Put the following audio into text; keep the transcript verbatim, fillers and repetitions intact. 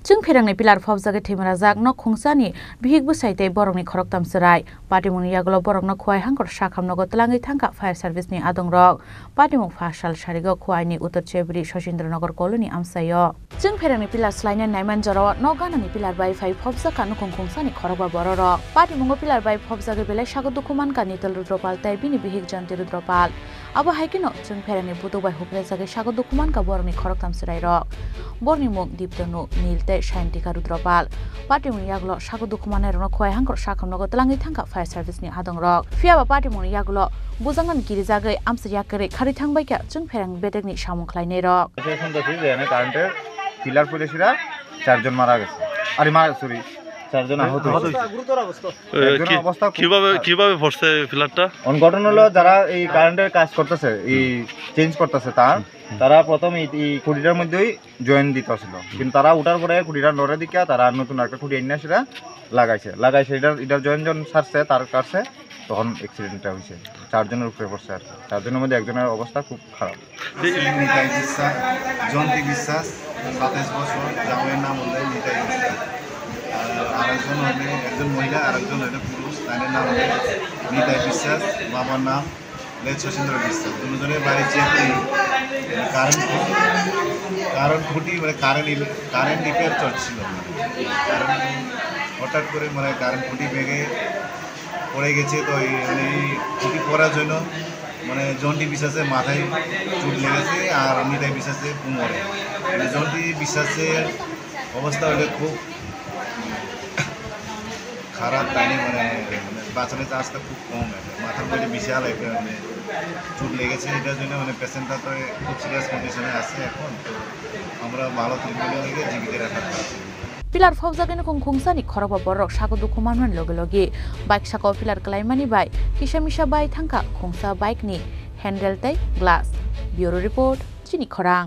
Chwngpherangni pillar phobjagwi thwimarajak nok khungsani bihik bwsai tei borokni khoroktham chwrai. Patimungni yagulo borokno Khowai Hangkor sakhamnogo twlangwi thangkha fire service ni adongrok. Patimung pha sal sarigo Khowaini Uttor Chebri Sachindra Nagar colony amchaio. Chwngpherangni pillar swlainai naiman jorao nok ganani pillar bai phai phobjakha nukhung khungsani khorokba bororok. Patimungo pillar bai phobjagwi belai sago dukhu mankha Nital Rudropal tei bini bihik Janti Rudropal. Abo hai kheno Chwngpherangni butuk bai huprejagwi sago dukhu mankha borokni khoroktham chwrairok. Borokni mung Diptanu, Nil tei Sayantika Rudropal. Patimungni yagulo sago dukhu mannairokno Khowai Hangkor sakhamnogo twlangwi thangkha fire service ni adongrok. Phiyaba patimungni yagulo bujaknani kirijagwi amchai yakarwi kharwi thangbaikha Chwngpherang bedekni samung khlainairok. Station to sui jane current-er pillar pore sira charjon mara gese. Are mara, sorry, charjon ahot hoyse. এ, একজনের কি-, অবস্থা খুব কিভাবে, খারাপ। কিভাবে পড়ছে পিলারটা? অন ঘটনা হলো যারা এই কারেন্টের কাজ করতেছে, এই চেঞ্জ করতেছে তার, হুম। তারা প্রথম এই, এই খুঁটিটার মধ্যেই জয়েন্ট দিতে ছিল, কিন্তু তারা উঠার পরে খুঁটিটা নড়ে দিকে তারা নতুন একটা খুঁটি এনে সেটা লাগাইছে, লাগাইছে, এটা, এটা জয়েন্ট যখন ছাড়ছে তার কাছে, তখন অ্যাক্সিডেন্টটা হয়েছে। চারজনের উপরে পড়ছে আর কি, চারজনের মধ্যে একজনের অবস্থা খুব খারাপ। এই নিতাই বিশ্বাস, জয়ন্তী বিশ্বাস, সাতাইশ বছর, জামাইয়ের নাম হলো নিতাই বিশ্বাস। আর আরেকজন হলে একজন মহিলা, আরেকজন হলে পুরুষ, তাদের নাম হলো নিতাই বিশ্বাস, বাবার নাম লেট শচীন্দ্র বিশ্বাস। দুজনের বাড়ি চেপে কারেন্ট খুঁটি, কারেন্ট খুঁটি, মানে কারেন্ট ইল-, কারেন্ট রিপেয়ার চলছিল। কারেন্ট হঠাৎ করে মানে কারেন্ট খুঁটি ভেঙে পড়ে গেছে। তো এই, মানে এই খুঁটি পড়ার জন্য মানে জন্টি বিশ্বাসের মাথায় চোট লেগেছে আর নিতাই বিশ্বাসের কোমরে। মানে জন্টি বিশ্বাসের অবস্থা হলে খুব খারাপ, তাই মানে, মানে বাঁচানোর চান্সটা খুব কম। আর কি। মাথার মধ্যে বিশাল একটা মানে চোট লেগেছে, এটার জন্য মানে পেশেন্টটা তো খুব সিরিয়াস কন্ডিশনে আছে এখন। তো আমরা ভালো ট্রিটমেন্ট দিকে জীবিত রাখার চেষ্টা করছি। Pillar phobjagwi nukhung khungsani khorokba borok sago dukhu manmani logi logi bike sakao pillar kwlaimani bai kisa misa bai thangkha khungsa bike ni handle tei glass. Bureau report, Chini Khorang.